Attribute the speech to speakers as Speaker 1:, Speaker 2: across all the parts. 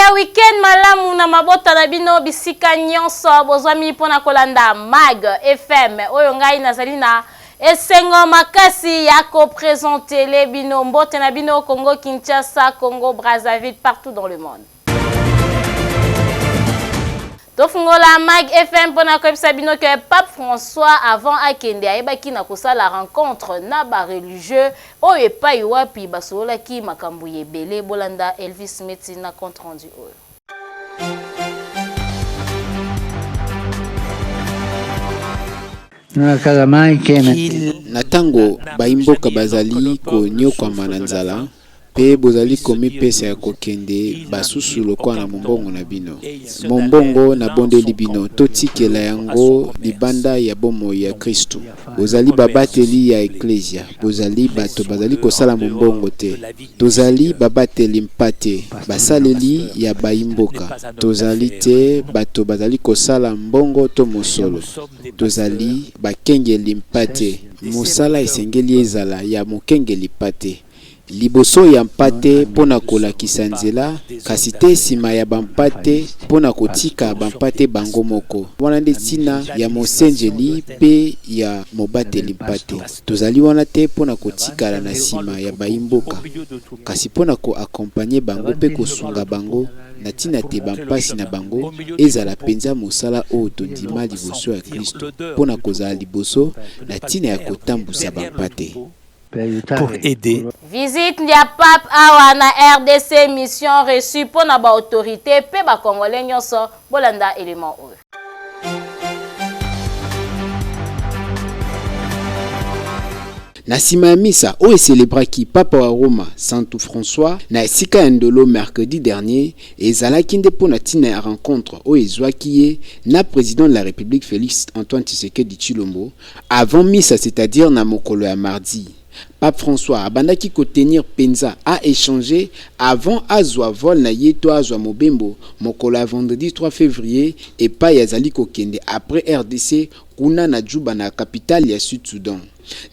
Speaker 1: ya week-end malamu na mabota na bino bisika nyonso bozwami mpo na kolanda Mag FM oyo ngai nazali na esengo makasi ya kopresentele bino. Mbote na bino Congo Kinshasa, Congo Brazzaville, partout dans le monde. Tofungola Mag FM mpo na koyebisa bino ke Pape François avant akende ayebaki na kosala rencontre na ba religieux oyo epai wapi basololaki makambo ya ebele. Bolanda Elvis Meti na compte rendu oyo.
Speaker 2: Na tango bayi-mboka bazali konyokwama na nzala, Mpe bozali komipesa ya kokende basusu lokola na mombongo na bino. Mombongo, nabondeli bino, totikela yango libanda ya bomoi ya Kristu. Bozali babateli ya Eklezia, bozali bato bazali kosala mombongo te. Tozali babateli mpate, basaleli ya bayi-mboka. Tozali te bato bazali kosala mbongo to mosolo. Tozali bakengeli mpate. Mosala esengeli ezala ya mokengeli mpate. Liboso ya mpate mpo na kolakisa nzela, kasi te nsima ya bampate mpo na kotika bampate bango moko. Wana nde ntina ya mosenjeli mpe ya mobateli mpate. Tozali wana te mpo na kotikala na nsima ya bayi-mboka, kasi mpo na ko accompagner bango mpe kosunga bango na ntina te bampasi na bango ezala mpenza mosala oyo tondima liboso ya Klisto mpo na kozala liboso na ntina ya kotambusa bampate.
Speaker 3: Pour aider.
Speaker 1: Visite ya Pape awa na rdc mission reçue mpo na ba autorites mpe ba congolais nyonso, bolanda element oyo.
Speaker 2: Na sima ya misa oyo e celebraki Papa wa Roma Santu François na esika ya Ndolo mercredi dernier, ezalaki nde mpo na tina ya rencontre oyo ezuaki ye na President de la Republique Felix Antoine Tshisekedi Tshilombo Avant misa c'est-à-dire na mokolo ya mardi, Pape François abandaki ko tenir penza a echanger avant azua vol na ye to azua mobembo mokolo ya vendredi 3 fevrier epayi azali kokende après rdc kuna na Juba na capitale ya Sud Soudan.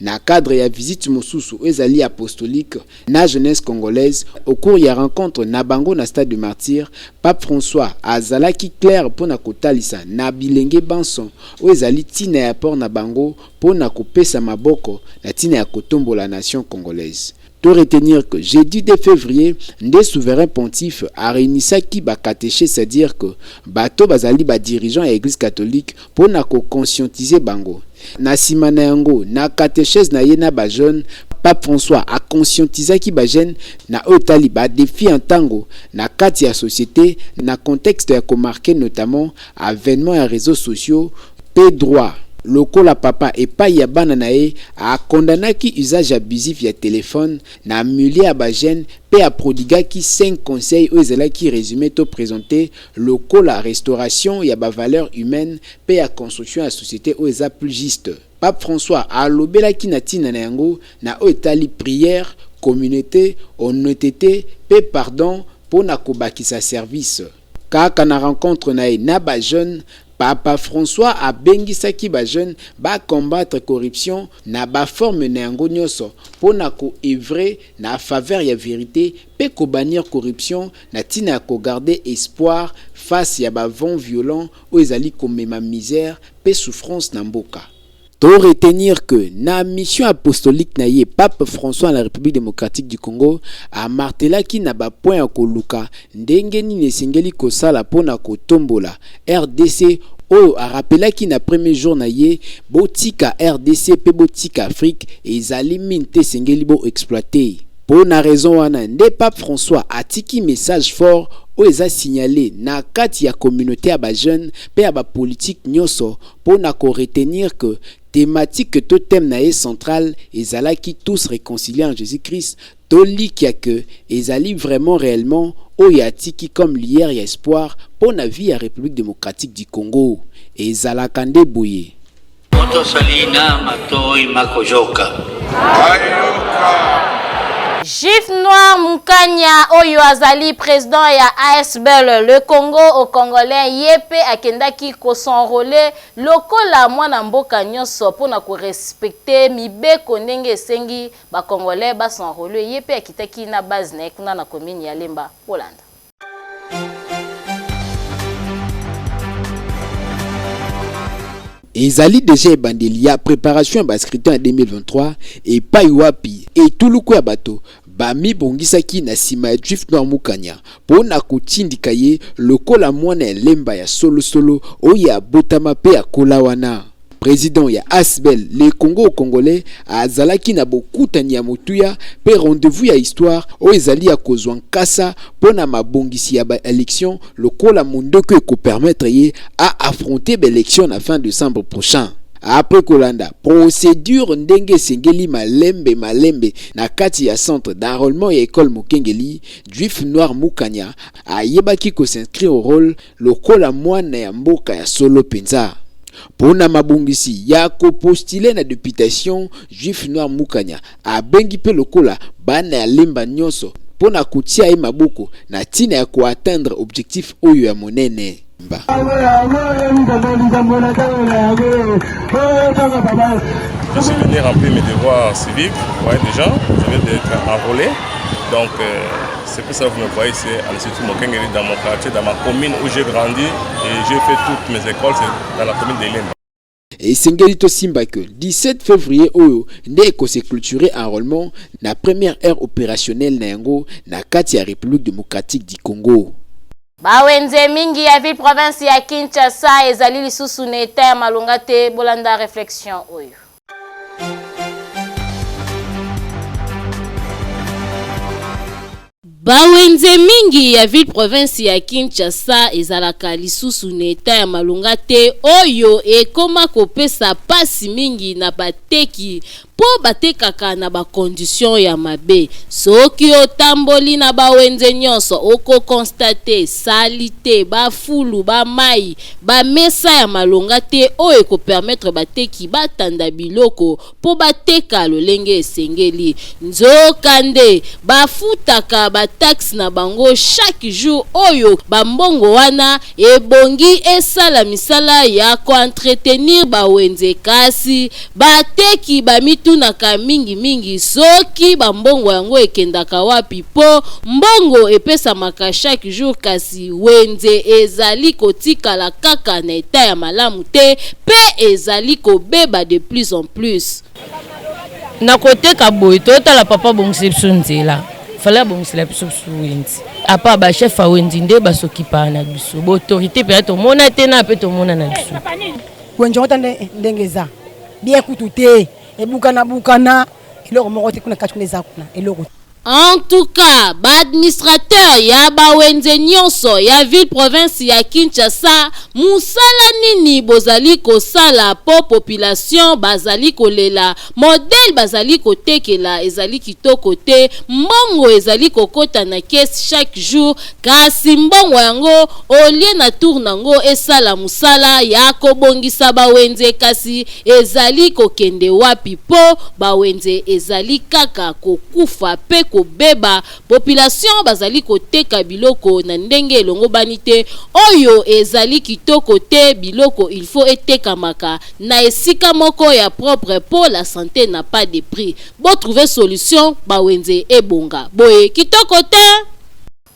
Speaker 2: Na cadre ya visite mosusu oyo ezali apostolique na jeunesse congolaise au cours ya rencontre na bango na stade de martyrs, Pape François azalaki clair mpo na kotalisa na bilenge banso oyo ezali ntina ya apport na bango mpo na kopesa maboko na ntina ya kotombola nation congolaise. To retenir que jeudi 2 fevrier nde souverain pontife a reunisaki ba cateches c'est-à-dire que bato bazali ba dirigeants ya eglise catholique mpo na ko conscientiser bango. Na sima na yango, na catechèse na ye na ba jeunes, Pape François a conscientisaki ba jeunes na oyo etali ba defis ya ntango na kati ya societe na contexte ya ko marquer notamment avènement ya reseaux sociaux mpe droit lokola papa epayi ya bana na ye, a condamnaki usage abusif ya telephone na milieu ya ba jeunes mpe a prodigaki cinq conseils oyo ezalaki resumer to presenter lokola restauration ya ba valeurs humaines mpe ya construction ya societe oyo eza plus juste. Pape François alobelaki na ntina na yango na oyo etali prière, communaute, honnetete mpe pardon mpo na kobakisa service. Kaka na rencontre na ye na ba jeunes, Papa François abengisaki ba jeunes ba combattre corruption na ba formes na yango nionso mpo na ko oeuvrer na faveur ya verite mpe ko bannir corruption na tina ya ko garder espoir face ya ba vents violents oyo ezali komema misère mpe souffrance na mboka. To retenir que na mission apostolique na ye, Pape François na Republique democratique du Congo a martelaki na ba points ya koluka ndenge nini esengeli kosala mpo na kotombola rdc oyo a rappelaki na premier jour na ye, botika rdc mpe botika Afrique, ezali mine te esengeli bo exploiter. Mpo na raison wana nde Pape François atiki message fort oyo eza signale na kati ya communaute ya ba jeunes mpe ya ba politiques nionso mpo na ko retenir que thematique to thème na ye central ezalaki tous reconcilies en Jesus Christ, tolikia que ezali vraiment reellement oyo atiki comme lueur ya espoir mpo na vie ya Republique democratique du Congo. Ezalaka nde boye.
Speaker 4: Moto asali na matoi makoyoka.
Speaker 5: Ayoka.
Speaker 1: Juif Noir Mukanya oyo azali president ya ASBL Le Congo au Congolais ye pe akendaki ko s'enroler lokola mwana mboka nionso pona ko respecter mibeko ndenge esengi ba Congolais ba s'enroler ye pe akitaki na base na ye kuna na commune ya Lemba. Bolanda.
Speaker 2: Ezali dejà ebandeli ya preparation ya ba scrutins ya 2023 epayi wapi etuluku ya bato bamibongisaki na sima ya Juif Noir Mukanya mpo na kotindika ye lokola mwana ya Lemba ya solo solo oyo abotama mpe akola wana. President ya Asbl Le Congo aux Congolais azalaki na bokutani ya motuya mpe rendez-vous ya histoire oyo ezali ya kozwa nkasa mpo na mabongisi ya ba elections lokola mondoki oyo eko permettre ye a affronter ba elections na fin decembre prochain. Après kolanda procedure ndenge esengeli malembe malembe na kati ya centre d'enrolement ya ecole Mokengeli, Juif Noir Mukanya ayebaki ko s'inscrire au role lokola mwana ya mboka ya solo penza. Mpo na mabongisi ya ko postuler na deputation, Juif Noir Mukanya abengi mpe lokola bana ya Lemba nionso mpo na kotia ye maboko na ntina ya ko atteindre objectif oyo ya monene. Mba.
Speaker 5: Je suis venu remplir mes devoirs civiques, ouais, déjà, je viens d'être enrôlé. Donc, euh, c'est pour ça que vous me voyez ici à l'Institut Mokengeli, dans mon quartier, dans ma commune où j'ai grandi et j'ai fait toutes mes écoles, c'est dans la commune de Lemba.
Speaker 2: Esengeli tosimba que 17 février oyo nde eko se clôturer enrôlement na première heure opérationnelle na yango na kati ya République démocratique du Congo.
Speaker 1: Bawenze mingi ya ville province ya Kinshasa ezali lisusu na etat ya malonga te, bolanda reflexion oyo. Ba wenze mingi ya ville province ya Kinshasa ezalaka lisusu na etat ya malonga te oyo ekoma kopesa pasi mingi na bateki mpo batekaka na ba conditions ya mabe. Soki otamboli na ba wenze nionso oko constater salite, ba fulu, ba mayi, ba mesa ya malonga te oyo eko permettre bateki batanda biloko mpo bateka lolenge esengeli. Nzokande, bafutaka ba taxes na bango chaque jour oyo ba mbongo wana ebongi esala misala ya ko entretenir ba wenze kasi bateki bamitunaka mingi mingi soki ba mbongo yango ekendaka wapi mpo mbongo epesamaka chaque jour kasi wenze ezali kotikala kaka na etat ya malamu te mpe ezali kobeba de plus en plus.
Speaker 6: Na koteka boye totala papa abongisela biso nzela fallait abongisela biso biso wenze apa ba chef ya wenze nde basokipaka na biso ba autorité mpenza tomona te na mpe tomona na biso
Speaker 7: wenze yango ta ndenge eza bien kutu te ebukana bukana eloko moko te kuna kati kuna eza kuna eloko
Speaker 1: En tout cas, ba administrateurs ya ba wenze nionso ya ville province ya Kinshasa, musala nini bozali kosala po population bazali kolela, modèle bazali kotekela ezali kitoko te, mbongo ezali kokota na caisse chaque jour, kasi mbongo yango au lieu na tour nango esala musala ya kobongisa ba wenze kasi Ezali kokende wapi po ba wenze ezali kaka kokufa pe kobeba, population bazali koteka biloko na ndenge elongobani te, oyo ezali kitoko te, biloko il faut etekamaka na esika moko ya propre po la sante n'a pas de prix, bo trouver solution ba wenze ebonga, boye kitoko te?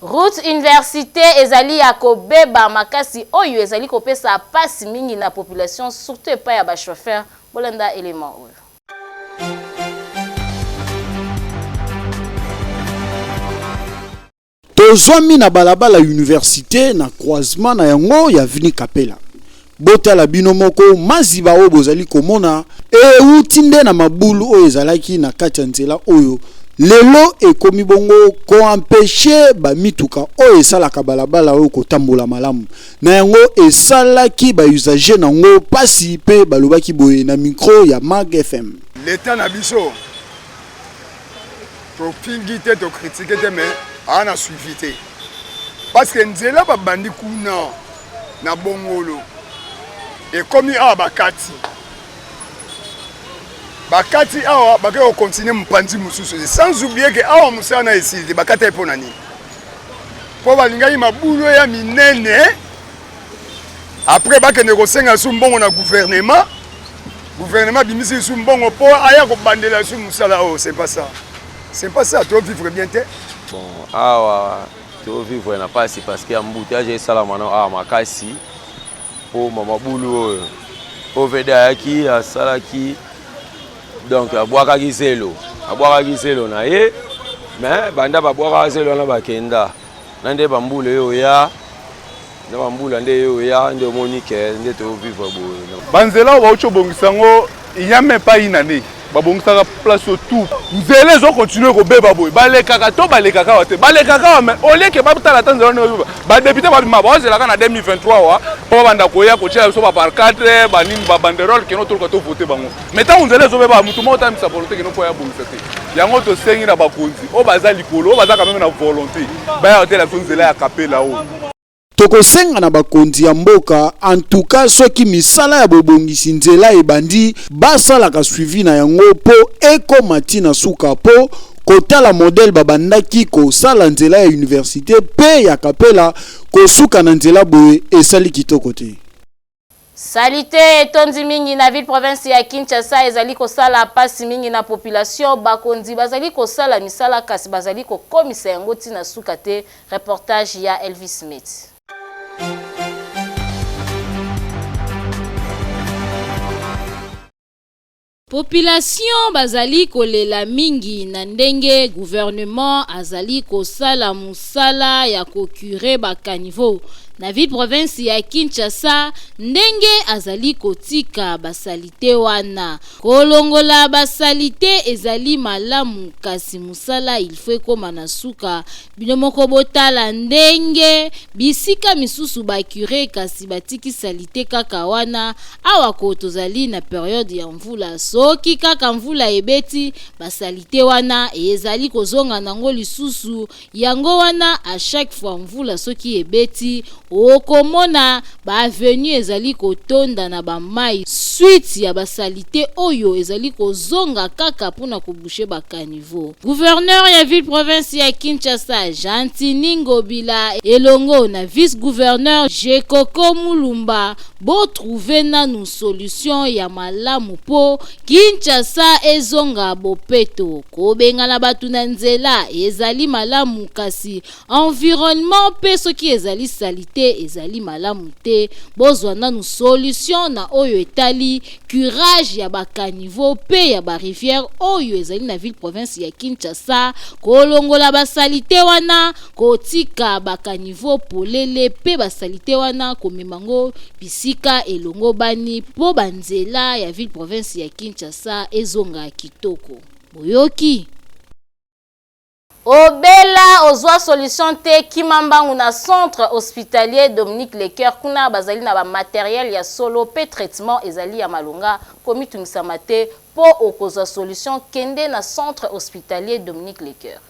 Speaker 1: Route universite ezali ya kobeba makasi oyo ezali kopesa pasi mingi na population surtout epai ya ba chauffeurs. Bolanda element oyo.
Speaker 8: Tozwami na balabala universite na croisement na yango ya avenue Kapela. Botala bino moko maziba oyo bozali komona ewuti nde na mabulu oyo ezalaki na kati ya nzela oyo lelo ekomi bongo ko empecher ba mituka oyo esalaka balabala oyo kotambola malamu. Na yango esalaki ba usagers na ngo pasi pe balobaki boye na micro ya Mag FM.
Speaker 5: L'etat na biso tofingi te to critique te mais aa na suivi te parce que nzela babandi kuna na bongolo ekomi awa bakati bakati awa bakei kokontinue mopanzi mosusu sans oublier ke awa mosala na esili te bakata ye mpo na nini mpo balingaki mabulu ya minene après bakende kosenga su mbongo na gouvernement gouvernement abimisi su mbongo mpo aya kobandela su mosala oyo c'est pas ça c'est pas ça to vivre bien te
Speaker 9: bon awa to vivre na pasi parce que embouteillage esalama na awa makasi mpo mabulu oyo. OVD ayaki asalaki donc abwakaki zelo, abwakaki zelo na ye, mais banda babwakaka zelo wana bakenda na nde bambula eyo oya na bambula nde eyo oya nde omoni ke nde tovivre boye.
Speaker 10: Banzela oyo bauti obongisa yango, il n'y a même pas une année babongisaka place oyo tout nzela ezokontinue kobeba boye. Balekaka to balekaka awa te, balekaka awa, mais au lieu ke batala ata nzela wana, badéputé babima baozelaka na 2023 wa mpo babanda koya kotiela biso bapancarte, banini, babanderole keno toluka tovote bango. Mais ntango nzela ezobeba, motu moko otamisa volonté keno mpo ya bongisa te. Yango tosengi na bakonzi oyo baza likolo, oyo baza quand même na volonté, baya kotela biso nzela ya Kapela oyo.
Speaker 8: Tokosenga na bakonzi ya mboka, en tout cas soki misala ya bobongisi nzela ebandi, basalaka suivi na yango mpo ekoma ntina suka, mpo kotala modèle babandaki kosala nzela ya université mpe ya Kapela, kosuka na nzela boye esali kitoko te.
Speaker 1: Saleté etondi mingi na ville province ya Kinshasa, ezali kosala pasi mingi na population. Bakonzi bazali kosala misala, kasi bazali kokomisa yango ntina suka te. Reportage ya Elvis Smith. Population bazali kolela mingi na ndenge gouvernement azali kosala mosala ya kocurer bacaniveau na ville province ya Kinshasa, ndenge azali kotika basaleté wana. Kolongola basaleté ezali malamu, kasi mosala il faut ekóma na suka. Bino moko botala ndenge bisika misusu bacurer, kasi batiki saleté kaka wana. Awa ko tozali na période ya mvula, soki kaka mvula ebeti, basaleté wana ezali kozonga nango lisusu. Yango wana, à chaque fois mvula soki ebeti, okomona baavenue ezali kotonda na bamai, suite ya basaleté oyo ezali kozonga kaka mpona koboucher bacaniveau. Gouverneur ya ville province ya Kinshasa, Gentiny Ngobila, elongo na vice gouverneur Jekoko Mulumba, botrouve nanu solution ya malamu mpo Kinshasa ezonga bopeto. Kobengana bato na nzela ezali malamu, kasi environnement mpe soki ezali saleté ezali malamu te. Bozwa nanu solution na oyo etali curage ya bacaniveau mpe ya barivière oyo ezali na ville province ya Kinshasa, kolongola basaleté wana, kotika bacaniveau polele mpe basaleté wana komema ngo bisika elongo bani, mpo banzela ya ville province ya Kinshasa ezonga kitoko. Boyoki? Obela, ozwa solution te, kima mbangu na Centre hospitalier Dominique Lecoeur. Kuna bazali na bamatériel ya solo mpe traitement ezali ya malonga. Komitungisama te mpo okozwa solution, kende na Centre hospitalier Dominique Lecoeur.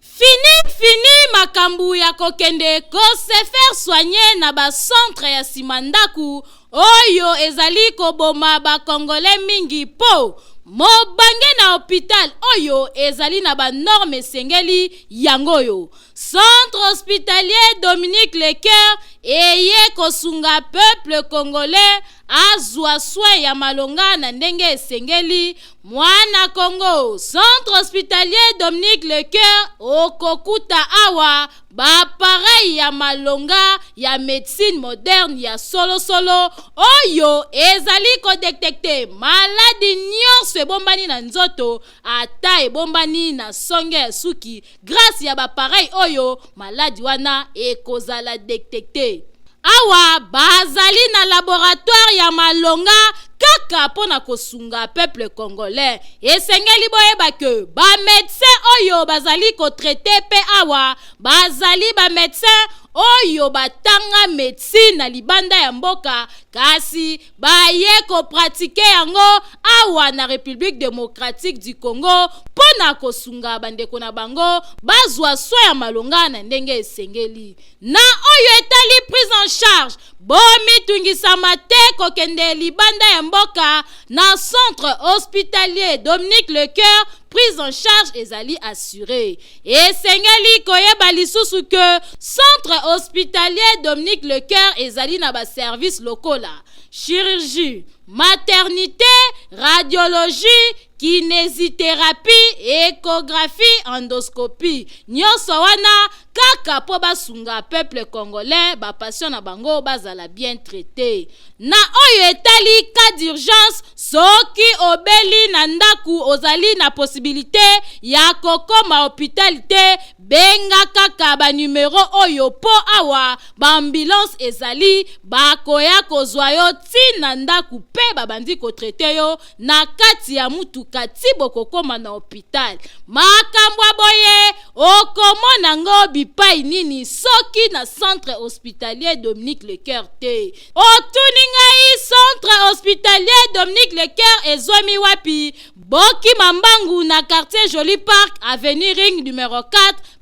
Speaker 1: Fini, fini makambo ya kokende kose faire soigner na bacentre ya nsima ndako oyo ezali koboma bakongole mingi, mpo mobange na hôpital oyo ezali na banorme esengeli. Yango oyo Centre hospitalier Dominique Lecoeur eye kosunga peuple congolais azwa soin ya malonga na ndenge esengeli. Mwana Congo, Centre hospitalier Dominique Lecoeur, okokuta awa baappareil ya malonga ya médecine moderne ya solosolo oyo ezali kodétecter maladi nyonso ebombani na nzoto, ata ebombani na songe ya suki. Grâce ya baappareil oyo, maladi wana ekozala détecté. Awa bazali na laboratoire ya malonga kaka mpo na kosunga peuple congolais. Esengeli boyeba ke bamédecin oyo bazali kotraiter mpe awa bazali bamédecin oyo batanga médecine na libanda ya mboka, kasi baye kopratiquer yango awa na République démocratique du Congo mpo na kosunga bandeko na bango bazwa soin ya malonga na ndenge esengeli. Na oyo etali prise en charge, bomitungisama te kokende libanda ya mboka. Na Centre hospitalier Dominique Lecoeur, prise en charge ezali assuré. Esengeli koyeba lisusu ke Centre hospitalier Dominique Lecoeur ezali na baservice lokola chirurgie. maternité, radiologie, kinesitherapie, echographie, endoscopie. Nyonso wana kaka mpo basunga peuple congolais, ba patients na bango bazala bien traité. Na oyo etali cas d'urgence, soki obeli na ndaku ozali na possibilité ya kokoma hôpital te, benga kaka ba numero oyo mpo awa ba ambulance ezali, bakoya kozwa yo ti na ndaku mpe babandi kotraiter yo na kati ya mutuka ti bokokoma na hôpital. Makambo ya boye okomona ngo bipai nini soki na Centre hospitalier Dominique Lecoeur te? Otuni ngai, Centre hospitalier Dominique Lecoeur ezwami wapi? Bokima mbangu na quartier Joli Park, avenue Ring numéro 4,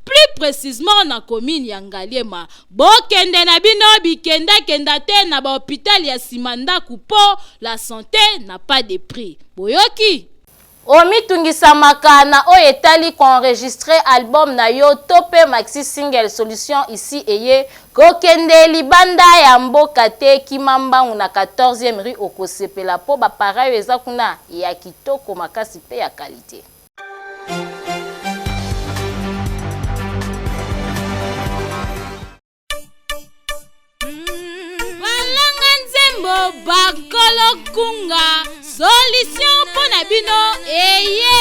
Speaker 1: plus précisément na commune ya Ngaliema. Bokende na bino bikendakenda te na bahôpital ya nsima ndako, mpo la santé n'a pas de prix. Boyoki? Omitungisamaka na oyo etali koenregistrer album na yo to mpe maxi single, solution ici eye. Kokende libanda ya mboka te, kima mbangu na 14e rue, okosepela mpo baappareil oyo eza kuna ya kitoko makasi mpe ya qualité. Balanga nzembo, bakolo kunga, solution mpo na bino eye.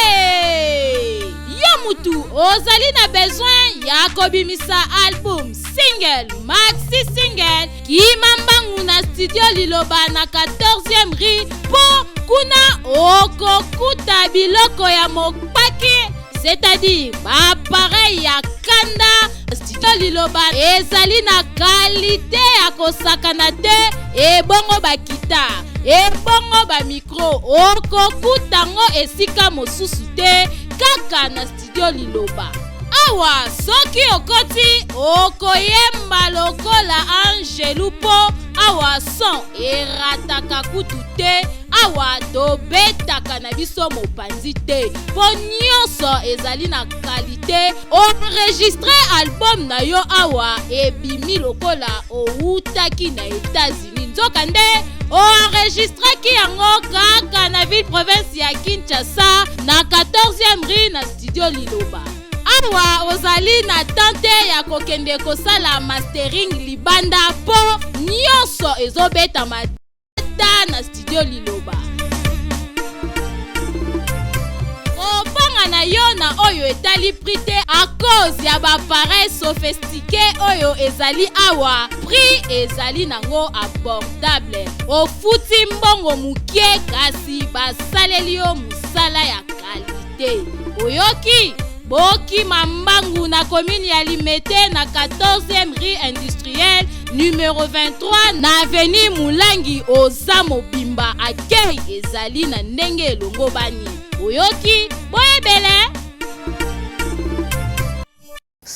Speaker 1: Yo mutu ozali na besoin ya kobimisa album, single, maxi single, kima mbangu na Studio Liloba na 14e rue, mpo kuna okokuta biloko ya mopaki, c'est-à-dire baappareil ya kanda. Studio Liloba ezali na qualité ya kosakana te. Ebongo baguitare, ebongo bamicro, okokuta ngo esika mosusu te, kaka na Studio Liloba. Awa soki okoti, okoyemba lokola angelu, mpo awa son erataka kutu te. Awa tobetaka na biso mopanzi te, mpo nyonso ezali na qualité. Enregistre album na yo awa, ebimi lokola owutaki na États-Unis, nzokande oenregistraki yango kaka na ville province ya Kinshasa, na 14e rue, na Studio Liloba. Awa ozali na tante ya kokende kosala mastering libanda, mpo nyonso ezobetama ta na Studio Liloba. Kobanga na yo na oyo etali prix te, à cause ya baappareil sophistiqué oyo ezali awa, prix ezali nango abordable. Ofuti mbongo moke, kasi basaleli yo mosala ya qualité. Oyoki? Bokima mbangu na commune ya Limete, na 14e rue industrielle numéro 23, na avenue Mulangi. Oza mobimba, akei ezali na ndenge elongo bani. Oyoki? Boyebele.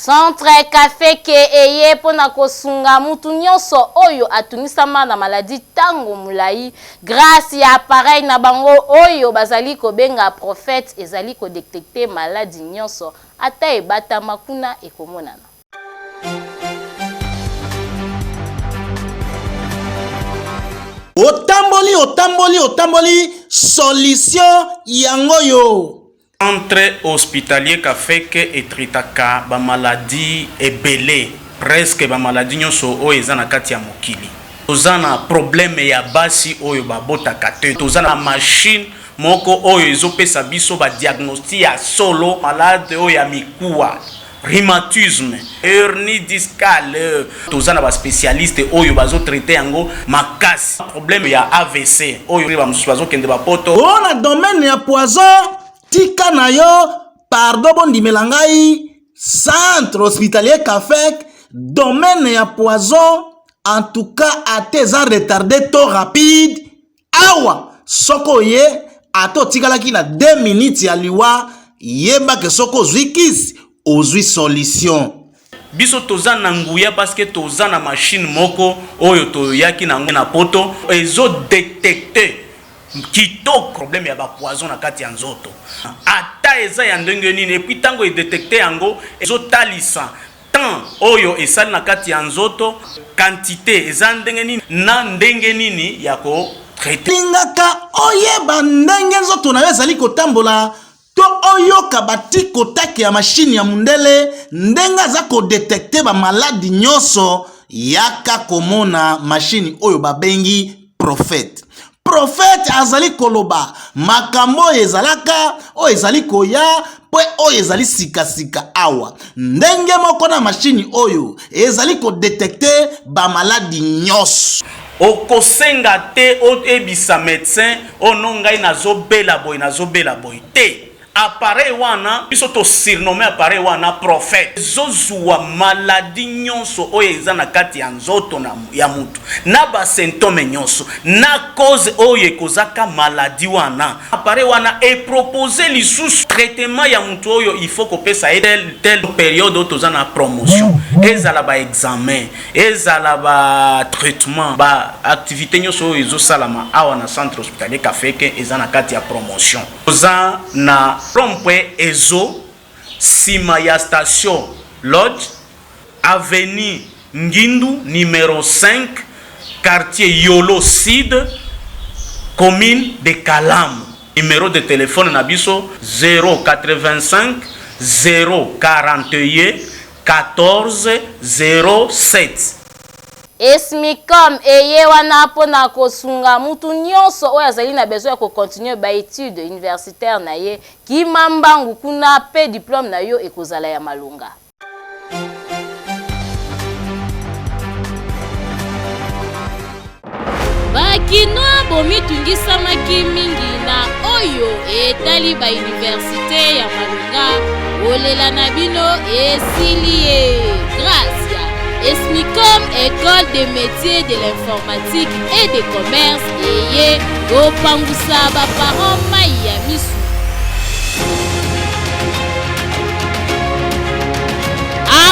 Speaker 1: Centre Kafeke eye mpona kosunga mutu nyonso oyo atungisama na maladi ntango molai, grâce ya appareil na bango oyo bazali kobenga Prophète. Ezali kodétecter maladi nyonso, ata ebatama kuna, ekomonana.
Speaker 11: Otamboli, otamboli, otamboli, solution yango yo.
Speaker 12: Centre hospitalier Kafeke etraitaka bamaladi ebele, presque bamaladi nyonso oyo eza na kati ya mokili. Toza na problème ya basi oyo babotaka te, toza na machine moko oyo ezopesa biso badiagnostic ya solo. Malade oyo ya mikuwa, rhumatisme, hernie discale, toza na baspécialiste oyo bazotraiter yango makasi. Problème ya AVC oyo bamosusu bazokende bapoto.
Speaker 11: O na domaine ya poison, tika na yo, pardon, bondimela ngai, Centre hospitalier Kafek, domaine ya poison, en tout cas, ate eza retardé to rapide, awa soki oye, ata otikalaki na 2 minutes ya liwa, yebake soki ozwi kisi, ozwi solution.
Speaker 12: Biso toza na nguya parce que toza na machine moko oyo toyaki nango na poto, ezodétecter kitoko problème ya bapoison na kati ya nzoto, ata eza ya ndenge nini. Et puis ntango edétecter yango, ezotalisa temps oyo esali na kati ya nzoto, quantité eza ndenge nini na ndenge nini ya ko Traite.
Speaker 11: Lingaka oyeba ndenge nzoto na yo ezali kotambola to oyoka ba tic-au-tac ya machine ya mundele ndenge aza ko detecter ba maladi nyonso, yaka komona machine oyo babengi prophète. Prophète azali koloba makambo oyo ezalaka, oyo ezali koya, mpe oyo ezali sikasika awa. Ndenge moko na machine oyo ezali ko detecter ba maladi nyonso.
Speaker 12: Okosenga te oyebisa medecin oh non ngai nazo bela boye nazo bela boye te appareil wana biso to surnomme appareil wana prophète ezo zuwa maladie nyonso oyo eza na kati ya nzoto na ya mutu na ba symptome nyonso na cause oyo ekozaka maladie wana appareil wana e propose lisusu traitement ya mutu oyo il faut kopesa ye tel tel periode oyo toza na promotion ezala ba examen Ezala ba traitement, ba activites nionso oyo ezo salama awa na centre hospitalier Kafeke eza na kati ya promotion. Toza na rond-point Ezo, sima ya station Lodge, avenue Ngindu numero 5, quartier Yolo Sud, commune de Kalamu. Numero de telephone na biso 085 041 14 07.
Speaker 1: Esmicom eye wana mpo na kosunga mutu nionso oyo azali na besoin ya ko continuer ba etudes universitaires na ye, kima mbangu kuna mpe diplome na yo ekozala ya malonga. Ba kinois bomitungisamaki mingi na oyo etali ba universite ya malonga, kolela na bino esili ye. Grace ya Esmicom Ecole de métiers de l'informatique et de commerce eye kopangusa ba parents mayi ya misu.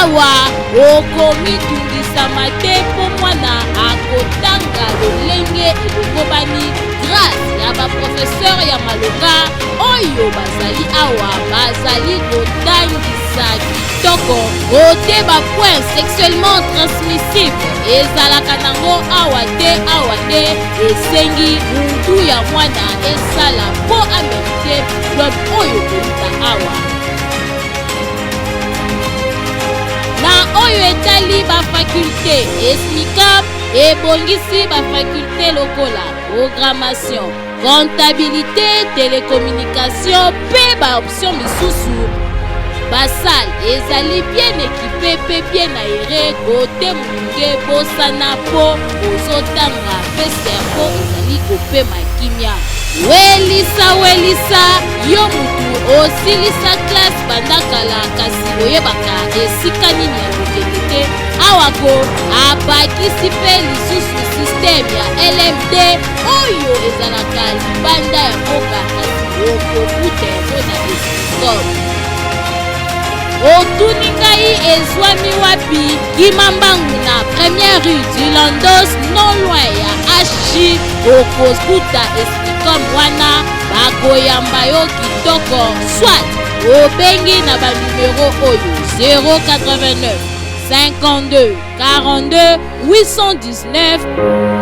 Speaker 1: Awa okomitungisama te mpo mwana akotanga lolenge elongobani grâce ya ba professeur ya malonga oyo bazali awa bazali kotangisa kitoko kote ba point sexuellement transmissible ezalaka nango awa te awa nde esengi mutu ya mwana esala mpo amerite diplome oyo kouta awa Na oyo etali ba faculte, Esmicap ebongisi ba faculte lokola programmation, comptabilite, telecommunication mpe ba option misusu. Ba salle ezali bien equipe mpe bien aere kote molunge bosana mpo ozotanga mpe cerveau ezali kopema kimia. Welisa welisa yo mutu osilisa classe banda kala kasi oyebaka esika nini ya kokende te awa ko abakisi mpe lisusu système ya LMD oyo ezalaka libanda ya mboka kasi okokuta yango na Escom. Otuni ngai ezwami wapi? Kima mbangu na première rue du Landos non loin ya HJ okokuta Escom wana bakoyamba yo kitoko soit obengi na ba numero oyo 089 52 42 819.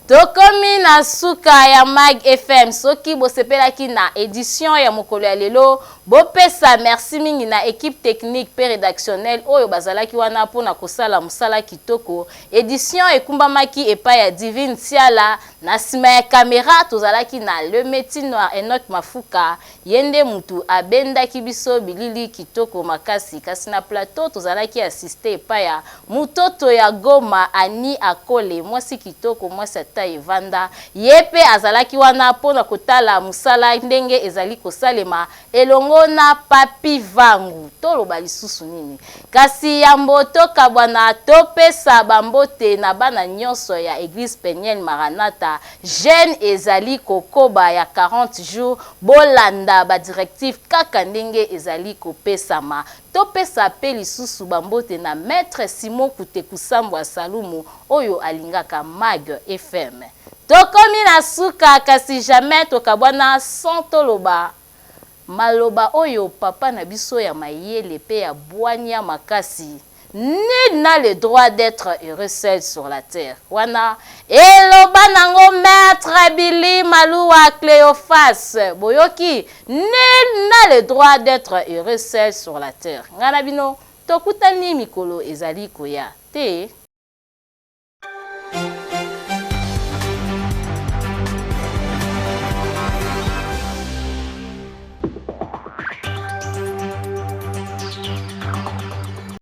Speaker 1: Tokomi na suka ya Mag FM. Soki bosepelaki na edition ya mokolo ya lelo, bopesa merci mingi na equipe technique pe redactionnelle oyo bazalaki wana mpo na kosala mosala kitoko. Edition ekumbamaki epai ya Divine Nsiala. Na sima ya camera tozalaki na Le Meti Noir Enoch Mafuka. Ye nde mutu abendaki biso bilili kitoko makasi kasi na plateau tozalaki assiste epa ya mutoto ya Goma Annie Akole mwasi kitoko mwasi ya taille evanda ye pe azalaki wana pona kotala musala ndenge ezali kosalema elongo na Papy Vangu toloba lisusu nini kasi yambo tokabwana topesa ba mbote na bana nionso ya eglise Peniel Maranatha Jeune ezali kokoba ya 40 jours, bolanda ba directives kaka ndenge ezali kopesama. Topesa pe lisusu ba mbote na Maitre Simon Kutekusambwa Salumu oyo alingaka Mag FM. Tokomi na suka kasi jamais tokabwana sans toloba. Maloba oyo papa na biso ya mayele pe ya bwania makasi Nul n'a le droit d'etre heureux seul sur la terre wana eloba nango maitre Billy Maluwa Cleophas boyoki nul n'a le droit d'etre heureux seul sur la terre ngai na bino tokutani mikolo ezali koya te.